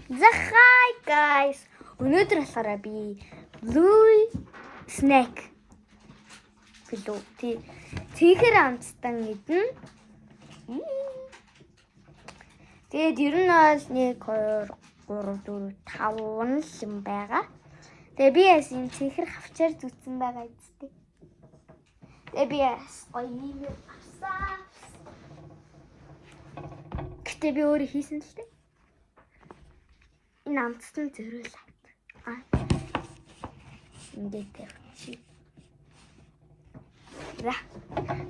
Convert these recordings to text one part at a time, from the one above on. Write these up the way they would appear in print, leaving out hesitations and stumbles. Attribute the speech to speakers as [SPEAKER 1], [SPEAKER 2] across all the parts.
[SPEAKER 1] За, hi guys. Өнөөдөр болохоор би blue snack билүү. Тий. Цэнхэр амттай идэнэ. Тэгээд ер нь бол 1 2 3 4 5 л юм байгаа. Тэгээ би яс юм цэнхэр хавчаар зүтсэн байгаа үсттэй. Тэгээ би яс гоё юм авсан. Гэтэ би өөрөө хийсэн л дээ. Энэ амтсан зөрөөл авт. Аа. Ингээд тавьчих. За.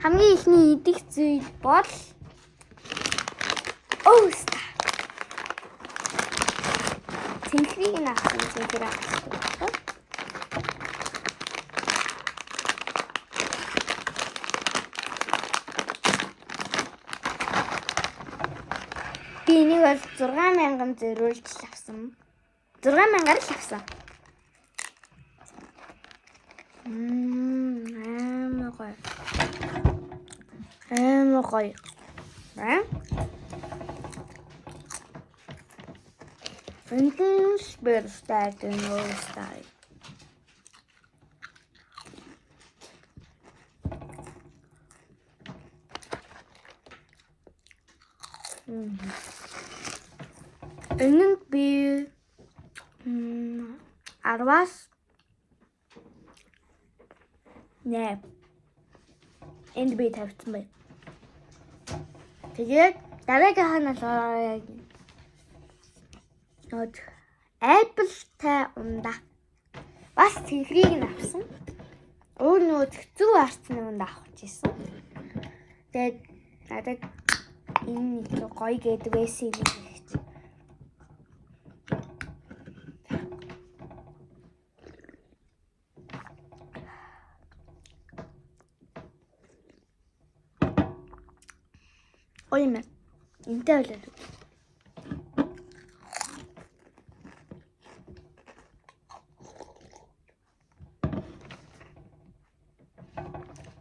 [SPEAKER 1] Хамгийн ихний идэх зүйл бол Оста. Цэнхрийг нь авсан, цэнхэр авсан. Би энийг бол 6000 зориулж л авсан. 6000-аар л авсан. Амар гоё. Амар гоё. Аа? Эндэн спэрстай дэнөөстай. Энэнд би 10-аас 8 энд би тавьсан байна. Тэгээд дараагийнх нь болохоор яг нөт Apple-тай ундаа. Бас цэнхрийг нь авсан. Өөр нөгөө зүг арцны ундаа авах гэж ирсэн. Тэгээд надад энэ нэг гоё гэдэг байсан юм гэж. Гоё юм. Энтэй байлаа.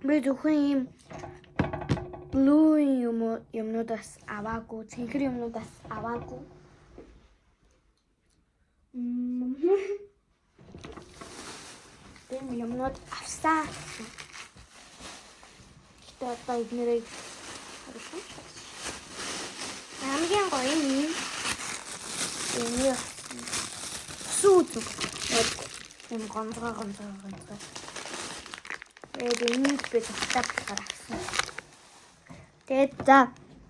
[SPEAKER 1] Би зөвхөн ийм blue юм юмнуудаас аваагүй, цэнхэр юмнуудаас аваагүй. Би юмнууд авсан. Гэтэ одоо эднэрийг харуулсан. Хамгийн гоё юм энэ сүү зүг. Юм гонцгой гонцгой гонцгой. Тэгээд энийг би дуртай болохоор авсан. Тэгээд за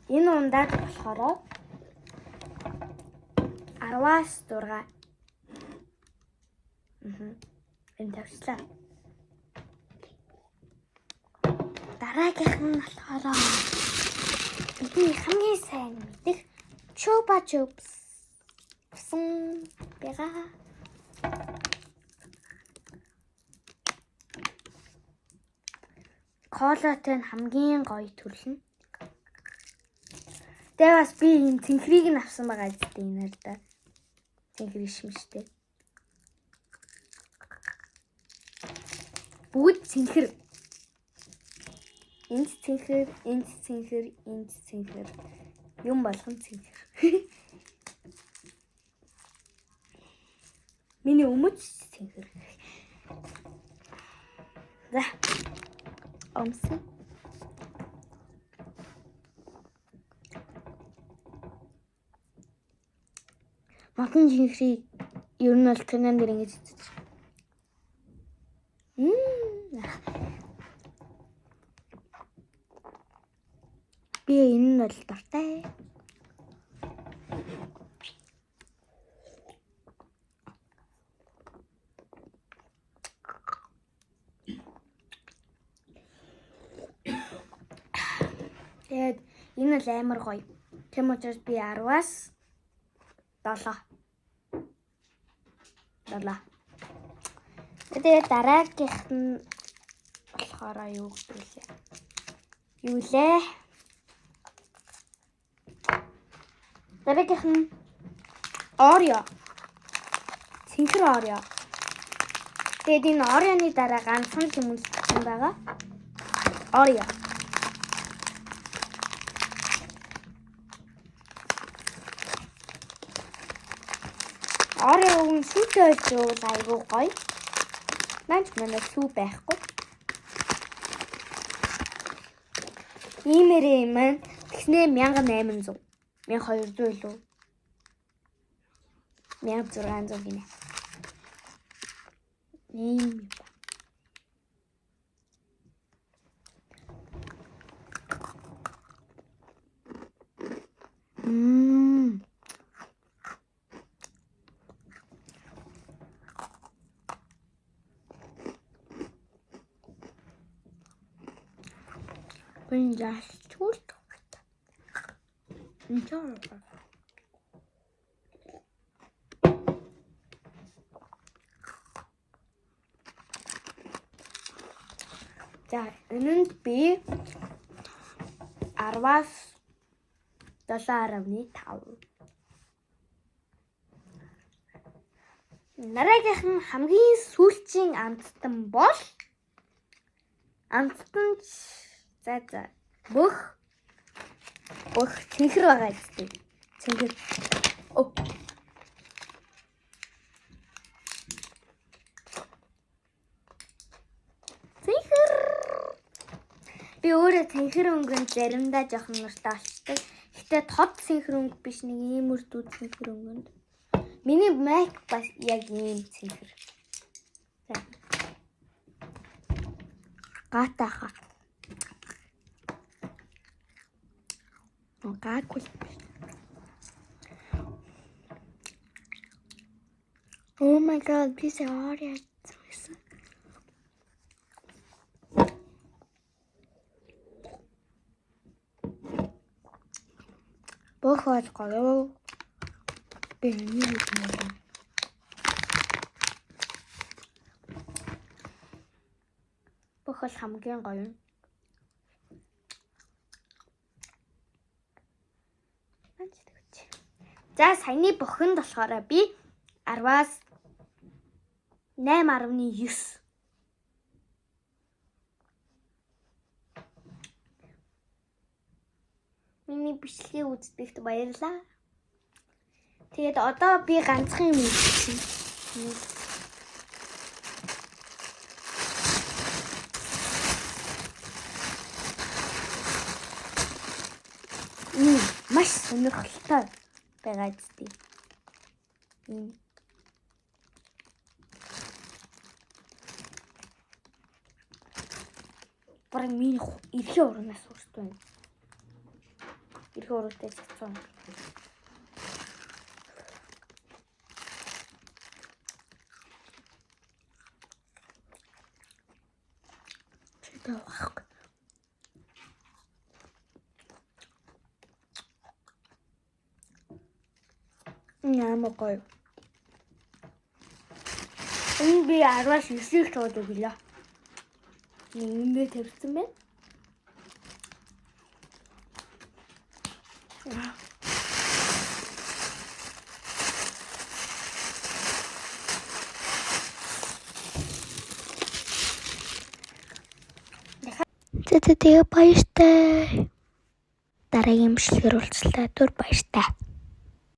[SPEAKER 1] энэ ундаад болохоор 10-аас 6. Энэ тавьчлаа. Дараагийнх нь болохоор бидний хамгийн сайн мэдэх Chupa Chups авсан байгаа. Колатай нь хамгийн гоё төрөл нь. Тэгээ бас би энэ цэнхрийг нь авсан байгаа зү энэ л да. Цэнхэр шимштэй. Бүгд цэнхэр. Энд цэнхэр, энд цэнхэр, энд цэнхэр. Юм болгон цэнхэр. Миний өмөж цэнхэр. За. Өмсөн. Модон жинхрийг ер нь бол кинон дээр ингэж үзэж. Би энэ нь бол дуртай. Тэгээд энэ бол амар гоё. Тийм учраас би 10-аас 7. 7. Тэгээд дараагийнх нь болохоор юу гэдэг лээ? Юу лээ? Дараагийнх нь Oreo. Цэнхэр Oreo. Тэгээд энэ Oreo-ны дараа ганцхан юм үлдсэн байгаа. Oreo. Oreo-гийн сүүтэй болж уул айгүй гоё. Наач манай сүү байхгүй. Иймэрээ юм байна. Тэгснээ 1800. 1200 илүү. 1600 гинэ. Ийм юм. Ben яалтгүй. За, энэнд би 10-аас 7.5. Дараагийнх нь хамгийн сүүлчийн амттан бол амттан за бөх цэнхэр байгаа зү. Цэнхэр. Оо. Цэнхэр. Би өөрөө цэнхэр өнгөнд заримдаа жоохон нуртай болчдөг. Гэтэ тод цэнхэр өнгө биш, нэг ийм үрдүүд цэнхэр өнгөнд. Миний майк бас яг ийм цэнхэр. За. Гатаха. Гаагүй. Oh my god, би сая Oreo гэсэн. Бөх бол гоё. Би энийг юм. Бөх бол хамгийн гоё. За, саяны бохинд болохоор би 10-аас 8.9. Миний бичлэгийг үздээгт баярлалаа. Тэгээд одоо би ганцхан юм хийсэн. Маш сонирхолтой байгаа зү. Энэ. Бараг миний эрхийн урагнаас урт байна. Эрхийн урагтай цацсан. Чи таахгүй. Ямар гоё. Энэ би 10-аас 9-ийг тоод өглөө. Нэг тавьсан байна.
[SPEAKER 2] За тэгээ баяртай. Дараагийн бичлэгээр уулзлаа. Түр баяртай.